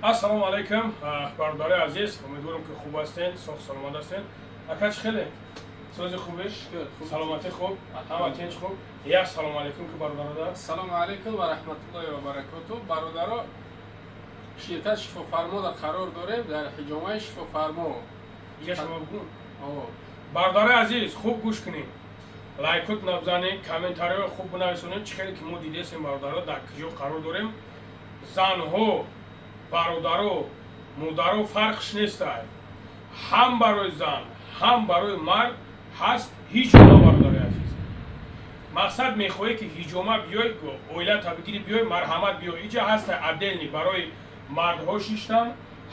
Ассалому алайкум, бародари азиз, умедворам, ки хуб ҳастен, соғ саломат ҳастен. Ака, чӣ хеле? Сози хубеш? Саломатӣ хуб, ҳама тинч, хуб. Як салому алайкум ки бародарода. Ассалому алайкум ва раҳматуллоҳи ва баракоту. Бародаро, ширкат Шифофармода қарор дорем, дар ҳиҷомаи Шифофармо. Иҷа шумо бугун. Бародари азиз, хуб гӯш кунед, лайкот набзанед, комментариҳои хуб бинависонед. Чӣ хеле ки мо дидесем, бародаро, дар куҷо қарор дорем. Занҳо, бародаро, модаро, фарқш нестай, ҳам барои зан, ҳам барои мард ҳаст ҳиҷома. Бародари азиз, мақсад, мехоҳӣ, ки ҳиҷома биёй, оилата бигирӣ, биёй, марҳамат, биёй. Иҷа ҳаста отдельный барои мардҳо шиштан,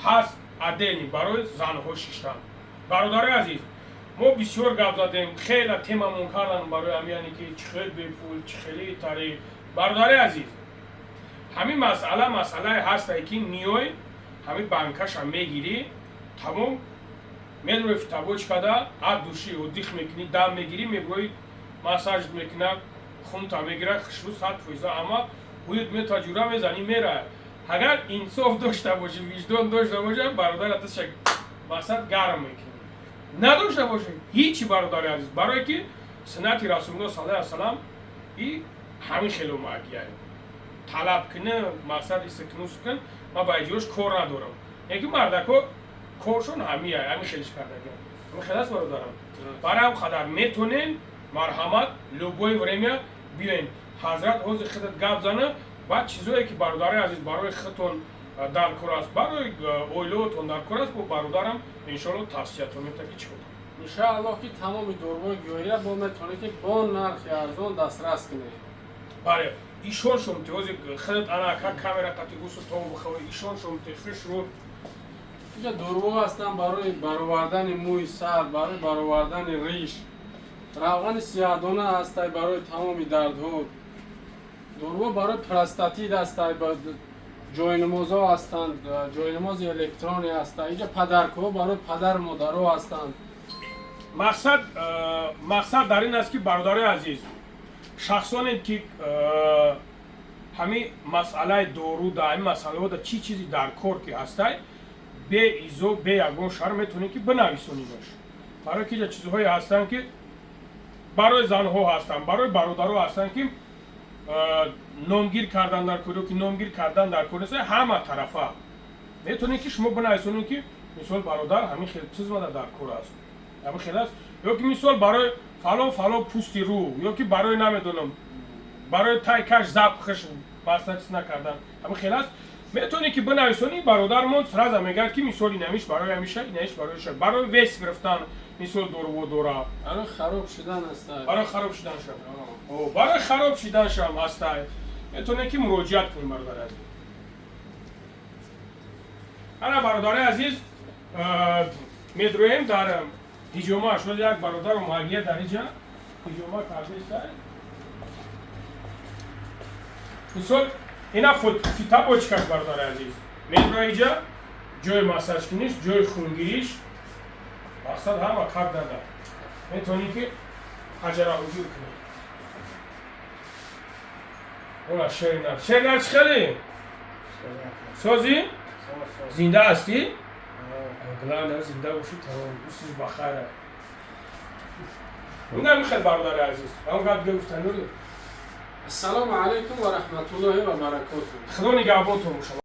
ҳаст отдельный барои занҳо шиштан. Бародари азиз, мо бисёр гап задем, хела темамон кардан барои ҳамияне, ки чӣ хел бепул, чӣ хели тариқ. Бародари азиз, ҳамин масъала масъалае ҳастае, ки миёй, ҳамин банкаша мегирӣ, тамом, медрои фитобочкада, от души отдых мекунӣ, дам мегирӣ, меброи, массаж мекунад, хунта мегирад, хушрӯ, 100%. Ама ҳуют мета, ҷура мезанӣ, мера. Агар инсоф дошта бошӣ, виҷдон дошта бошӣ, бародара дастша, мақсад, гарм мекунӣ. Надошта бошӣ, ҳичи. Бародари азиз, барое ки суннати Расулулло саллаллоҳу алайҳи васалам и ҳамин хело магияй талаб кунӣ, мақсад, истикнус кун. Ман ба иҷрош кор надорам, яки мардако коршон ҳамия, ҳамин хелиш кардагиам, ҳамин хел аст, бародарам. Барои ҳам қадар метонен, марҳамат, любое время биёен. Ҳазрат ҳозир худат гап зана, баъд чизое, ки, бародари азиз, барои худтон дар кор аст, барои оилаотон дар кор аст, бо бародарам иншоалло тавсиятон мета, ки чӣ кор. Иншааллоҳ, ки тамоми доруҳои гиёҳия бо метавонед, ки бо нархи арзон дастрас кунед. Бале, ишон шумти ҳозир худат ана ка камера қати гусу то бихавӣ, ишон шумти хушрӯ. Инҷа доруҳо ҳастанд барои баровардани мӯи сар, барои баровардани риш, равғани сиёҳдона ҳастай барои тамоми дардҳо, доруҳо барои простатит ҳастай, ҷойнамозҳо ҳастанд, ҷойнамози электронӣ ҳастанд. Инҷа подаркҳо барои падару модаро ҳастанд. Мақсад дар ин аст, ки, бародарои азиз, шахсоне ки ҳамин масъалаи дору да, ҳамин масъалаҳо да, чӣ чизи дар кор ки ҳастай, бе изо, бе ягон шарм метавонед, ки бинависонидаш, барои ки ҷа чизҳое ҳастанд, ки барои занҳо ҳастанд, барои бародаро ҳастанд, ки номгир кардан дар кор ё ки номгир кардан дар кор нест. Ҳама тарафа метавонед, ки шумо бинависонед, ки мисол, бародар, ҳамин хел чиз мада дар кор аст, ҳамин хел аст, ё ки мисол барои фалон фалон пӯсти рӯ, ё ки барои, намедонам, барои тай каш запахш баста чиз накардан, ҳамин хел аст. Метавонӣ, ки бинависонӣ, бародармон сразу мегӯяд, ки мисол, инамиш барои ҳамиша, инамиш барои ша, барои вес гирифтан, мисол, доруво дора. Барои хароб шудан ҳастай. Барои хароб шуданшам. О, барои хароб шиданшам ҳастай. Метавонед, ки муроҷиат кунем, бародари азиз. Ана, бародари азиз, медроем дар ҳиҷома. Шуд як бародару магия дар иҷа ҳиҷома кардеста. Мисол, ина фитобочкаш, бародари азиз, медрои иҷа, ҷои массаж куниш, ҷои хунгириш, мақсад, ҳама кар дада, метавонӣ, ки ҳаҷара ҳуҷур кунӣ. Ола, Шеринар, Шеринар, чӣ хеле созӣ? Зинда ҳастӣ? Главное, зинда бошӣ, тамом, усиш ба хайра. Ина михел, бародари азиз, ҳамон гап дига гуфтанури. Ассалому алайкум ва раҳматуллоҳи ва баракотуҳ. Худо нигаҳбонтон бошад.